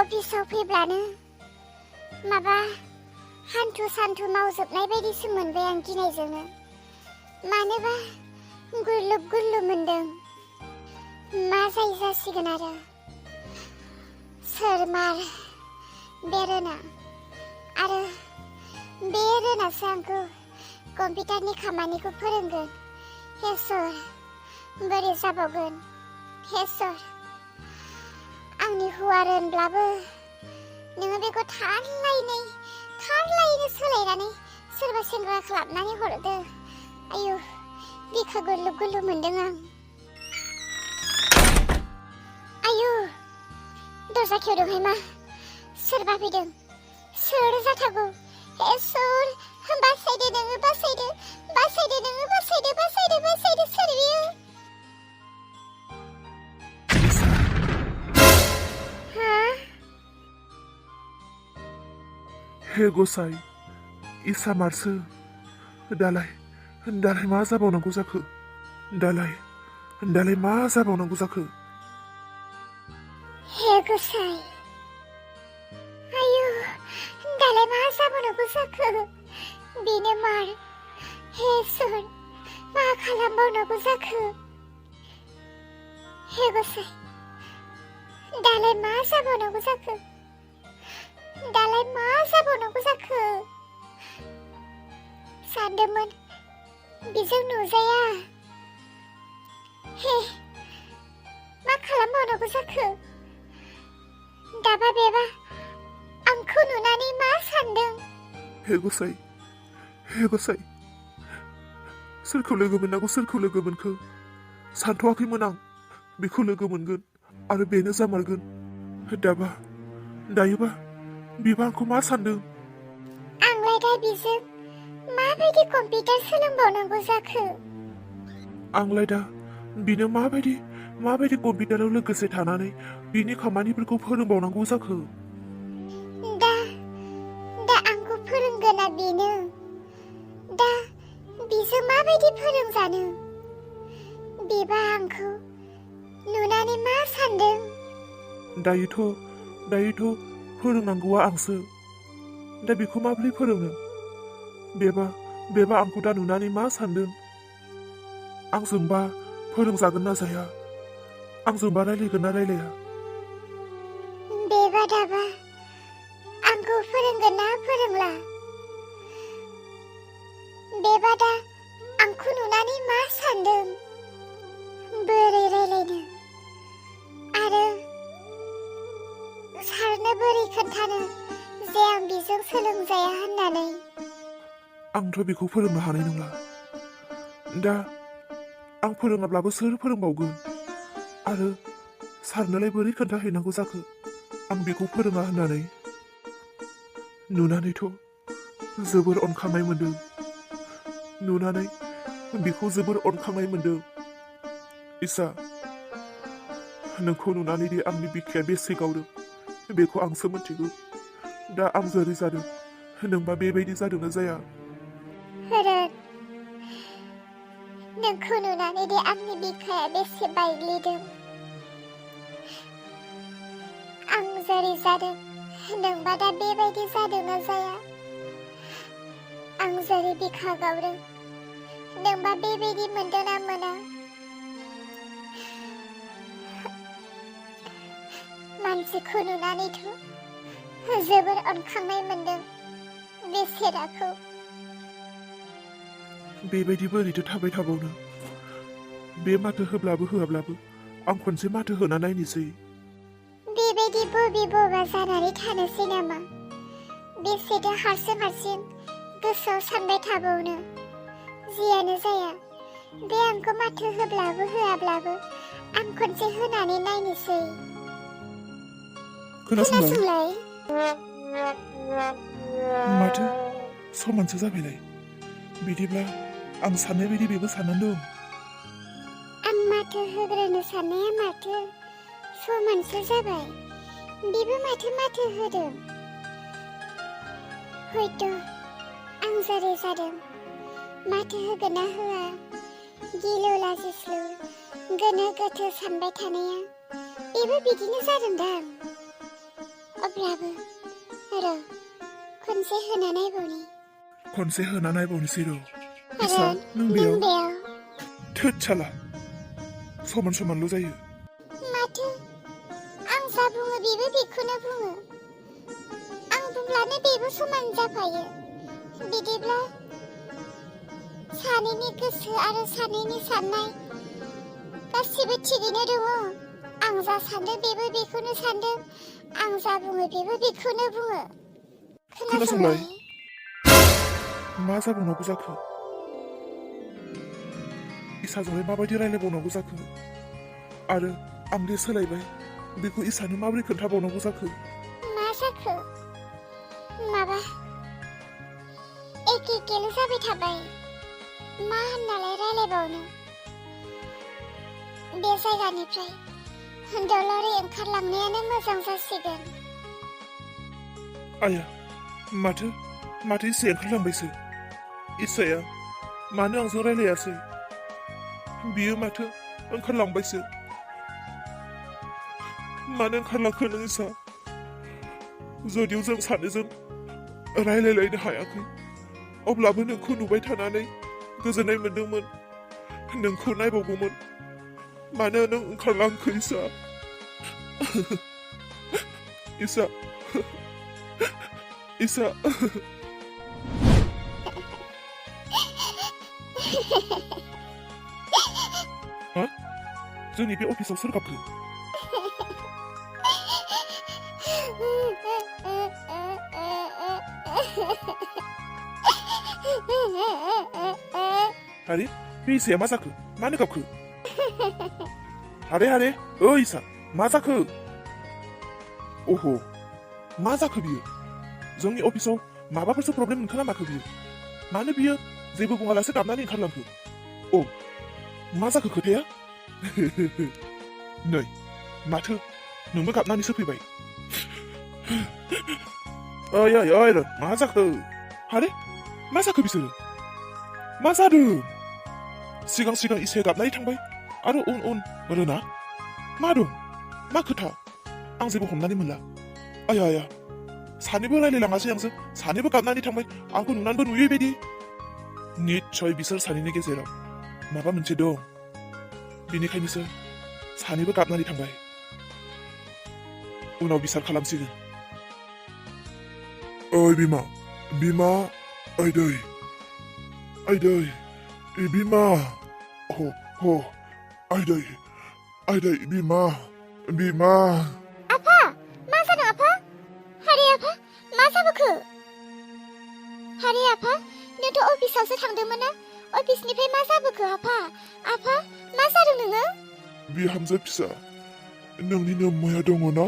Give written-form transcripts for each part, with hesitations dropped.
अफिसाव फैब्लानो माबा हान्थु सान्थु मावजोबनाय बायदिसो मोनबाय आं गिनायजोंनो। मानोबा गुरलुब गुरलुब मोनदों। मा जायो जासिगोन आरो। सोर मार बे रोना आरो बे रोनासो आंखौ कम्पिउटारनि खामानिखौ फोरोंगोन। हे इसोर बोरै जाबावगोन। हे इसोर आंनि हौवा रोनब्लाबो नोङो बेखौ थारलायैनो सोलायनानै सोरबा सेंग्रा खालामनानै हरदो। आयु बिखा गुरलुब गुरलुब मोनदों आं। आयु दरजा खेवदोंहाय मा सोरबा फैदों। सोर जाथागौ। हे इसोर बासायदो नोङो बासायदो नोङो बासायदो सोर बियो। हा हे गसाइ इसा मारसो दालाय मा जाबावनांगौ जाखो। दालाय मा जाबावनांगौ जाखो। हे गसाइ आयु दालाय मा जाबावनांगौ जाखो। बेनो मार। हे इसोर मा खालामबावनांगौ जाखो। हे गसाइ दालाय मा जाबावनांगौ जाखो। सानदोंमोन बेजों नुजाया। हे मा खालामबावनांगौ जाखो। दाबा बेबा आंखौ नुनानै मा सानदों। हे गसाइ सोरखौ लोगो मोनखो सानथ'वाखैमोन आं बेखौ लोगो मोनगोन आरो बेनो जामारगोन। दायोबा बिबा आंखौ मा सानदों। आंलाय दा बिजों माबायदि कम्पिउटार सोलोंबावनांगौ जाखो। आंलाय दा बिनो माबायदि कम्पिउटाराव लोगोसे थानानै बिनि खामानिफोरखौ फोरोंबावनांगौ जाखो। दा आंखौ फोरोंगोना बेनो। दा बिजों माबायदि फोरोंजानो। बेबा आंखौ नुनानै मा सानदों। दायोथ' फोरोंनांगौआ आंसो। दा बेखौ माबोरै फोरोंनो। बेबा आंखौ दा नुनानै मा सानदों। आंजोंबा फोरोंजागोन ना जाया। आंजोंबा रायलायगोन ना रायलाया। बेबा दाबा आंखौ फोरोंगोन ना फोरोंला। बेबा दा आंखौ नुनानै मा सानदों। बोरै रायलायनो आरो सारनो बोरै खोन्थानो जे आं बेजों सोलोंजाया होननानै। आंथ' बेखौ फोरोंनो हानाय नंला। दा आं फोरोङाब्लाबो सोर फोरोंबावगोन आरो सारनोलाय बोरै खोन्थाहैनांगौ जाखो आं बेखौ फोरोङा होननानै। नुनानैथ' जोबोर अनखांनाय मोनदों। इसा नोंखौ नुनानै दि आंनि बिखाया बेसे गावदों बेखौ आंसो मिथिगौ। दा आं जेरै जादों नोंबा बेबायदि जादोंना जाया। नोंखौ नुनानै दि आंनि बिखाया बेसे बायग्लिदों। आं जेरै जादों नोंबा दा बेबायदि जादोंना जाया। आं जेरै बिखा गावदों नोंबा बेबायदि मोनदों ना मोना। मानसिखौ नुनानैथ' जोबोर अनखांनाय मोनदों बेसेराखौ। बेबायदि बोरैथो थाबाय थाबावनो। बे माथो होब्लाबो आं खनसे माथो होना नायनोसै। बेबायदि बबा जानानै थानोसै नामा। बेसेथो हारसिं गोसोआव सानबाय थाबावनो। जियानो जाया बे आंखौ माथो होआब्लाबो आं खनसे होनानै नायनोसै। खोनासंलाय माथो समानसो जाबायलाय। बिदिब्ला आं साननाय बायदि बेबो साननानै दं। आं माथो होग्रोनो साननाया माथो समानसो जाबाय। बेबो माथो होदों। हयथ' आं जेरै जादों माथो होगोन ना होआ गिलु लाजिस्लु गोनो गोथो सानबाय थानाया बेबो बिदिनो जादोंदां। अब्लाबो र' खनसे होना नायबावनि खनसे होना नायबावनोसै र' इसा नों बेयाव थोद साला समान समानल' जायो माथो आं जा बुङो बेबो बेखौनो बुङो आं बुंब्लानो बेबो समान जाफायो बिदिब्ला सानैनि गोसो आरो सानैनि साननाय गासिबो थिगैनो दङ आं जा सान्दों बेबो बेखौनो सान्दों आं जा बुङो बेबो बेखौनो बुङो खोनासंलाय मा जाबावनांगौ जाखो इसाजोंलाय माबायदि रायलायबावनांगौ जाखो आरो आंदे सोलायबाय बेखौ इसानो माबोरै खोन्थाबावनांगौ जाखो मा जाखो माबा एखे एखेल' जाबाय थाबाय मा होननालाय रायलायबावनो बे जायगानिफ्राय दलरै ओंखारलांनायानो मोजां जासिगोन आया माथो इसे ओंखारलांबायसो इसाया मानो आंजों रायलायासै बियो माथो ओंखारलांबायसो मानो ओंखारलांखो नों इसा जुदियाव जों सानैजों रायलायलायनो हायाखै अब्लाबो नोंखौ नुबाय थानानै गोजोननाय मोनदोंमोन नोंखौ नायबावगौमोन मानो नों ओंखारलांखो इसा इसा इसा हा जोंनि बे अफिसाव सोर गाबखो आरे बे इसाया मा जाखो मानो गाबखो आरे ओ इसा मा जाखो अह मा जाखो बियो जोंनि अफिसाव माबाफोरसो प्रब्लेम मोनखो ना माखो बियो मानो बियो जेबो बुङालासे गाबनानै ओंखारलांखो अ मा जाखो खोथाया नै माथो नोंबो गाबनानैसो फैबाय ओइ मा जाखो आरे मा जाखो बिसोरो मा जादों सिगां इसे गाबनानै थांबाय आरो उन रोना मा दं मा खोथा आं जेबो हमनानै मोनला आया सानैबो रायलायलाङासै आंजों सानैबो गाबनानै थांबाय आंखौ नुनानैबो नुयै बायदि निस्सय बिसोर सानैनि गेजेराव माबा मोनसे दं बेनिखायनोसो सानैबो गाबनानै थांबाय उनाव बिसार खालामसिगोन ओइ बिमा ओइ दै बिमा ओइ दै बिमा आफा मा जादों आफा हारे आफा मा जाबोखो हारे आफा नोंथ' अफिसावसो थांदोंमोन ना अफिसनिफ्राय मा जाबोखो आफा मा जादों नोङो बिहामजो फिसा नोंनि नोम्माया दङ ना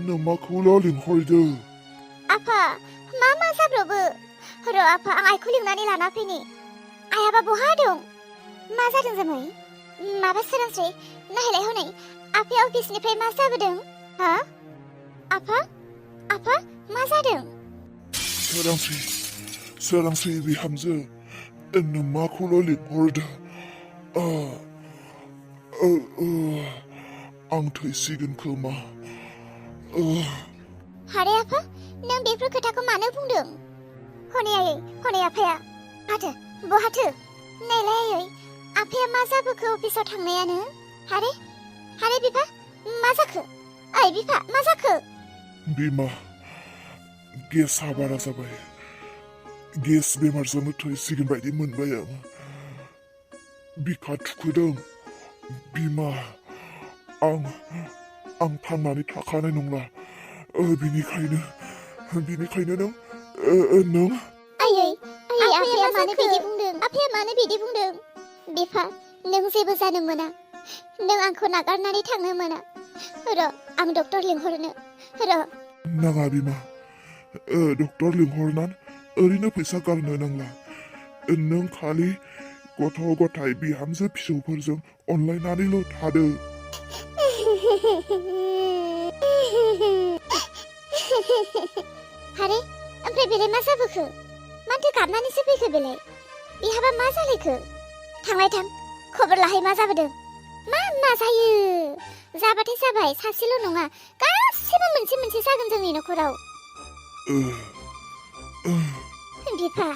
नोम्माखौल' लिंहरदो आफा मा जाब्रबो र' आफा आं आइखौ लिंनानै लाना फैनि आइयाबा बहा दं मा जादों जामाय माबा सोरांस्रि नायलाय हनै आफाया अफिसनिफ्राय मा जाबोदों हा आफा मा जादों सोरांस्रि बिहामजो नोम्माखौल' लिंहरदो आं थैसिगोन खोमा हारे आफा नों बेफोर खोथाखौ मानो बुंदों हनै आफाया बहाथो नायलाय आयै आफाया मा जाबोखो अफिसाव थांनायानो हारे बिफा मा जाखो ओइ बिफा मा जाखो बिमा गेसआ बारा जाबाय गेस बेमारजोंनो थैसिगोन बायदि मोनबाय आं बिखा थुखोदों बिमा आं थांनानै थाखानाय नंला बिनिखायनो नों आयै आफाया मानो बिदि बुंदों बिफा नों जेबो जानो मोना नों आंखौ नागारनानै थांनो मोना र' आं डक्टर लिंहरनो र' नाङा बिमा डक्टर लिंहरनानै ओरैनो फैसा गारनो नांला नों खालि गथ' गथाय बिहामजो फिसौफोरजों अनलायनानैल' थादो हारे ओमफ्राय बेलाय मा जाबोखो माथो गाबनानैसो फैखो बेलाय बिहाबा मा जालायखो थांलाय थां खबर लाहै मा जाबोदों मा जायो जाबाथाय जाबाय सासेल' नङा गासै मोनसेबा मोनसे जागोन जोंनि न'खराव। बिफा,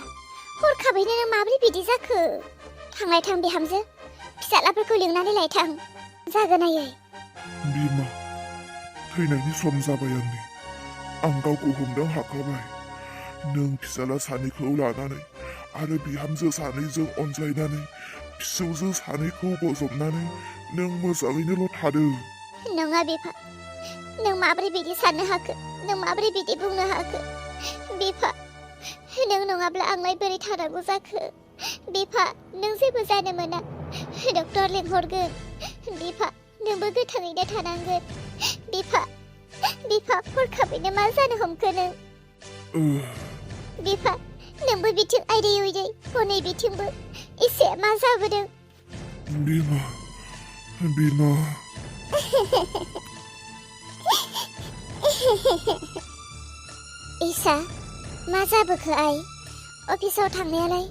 हरखाबैनो नों माब्रै बिदि जाखो? थांलाय थां बिहामजो, फिसालाफोरखौ लिंनानै लायथां, जागोनायै। बिमा, थैनायनि सम जाबाय आंनि। आं गावखौ हमनो हाखाबाय। नों फिसाला सानैखौ लानानै आरो बिहामजो सानैजों अनज्लायनानै फिसौजो सानैखौ बजबनानै नों मोजाङैनोल' थादों। नङा बिफा, नों माब्रै बिदि साननो हाखो? नों माब्रै बिदि बुंनो हाखो? बिफा, नों नङाब्ला आंलाय बोरै थानांगौ जाखो? बिफा, नों जेबो जानो मोना, डक्टर लिंहरगोन। बिफा, नोंबो गोथाङैनो थानांगोन। बिफा, हरखाबैनो मा जानो हमखो नों? बिफा, नोंबो बिथिं आयदै उयदै, हनै बिथिंबो एसे मा जाबोदों? बिमा, इसा, मा जाबोखो आइ? अफिसाव थांनायालाय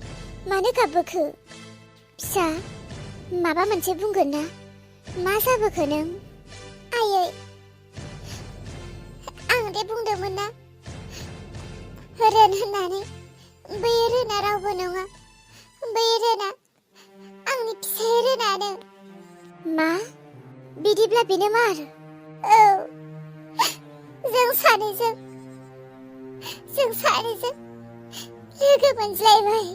मानो गाबबोखो? फिसा, माबा मोनसे बुंगोन ना? मा जाबोखो नों? आयै, आं दे बुंदोंमोन ना, रोन होननानै। बै रोना रावबो नङा। बै रोना आंनि फिसाइ रोनानो। मा? बिदिब्ला बेनो मार? औ, जों सानैजों लोगो मोनज्लायबाय।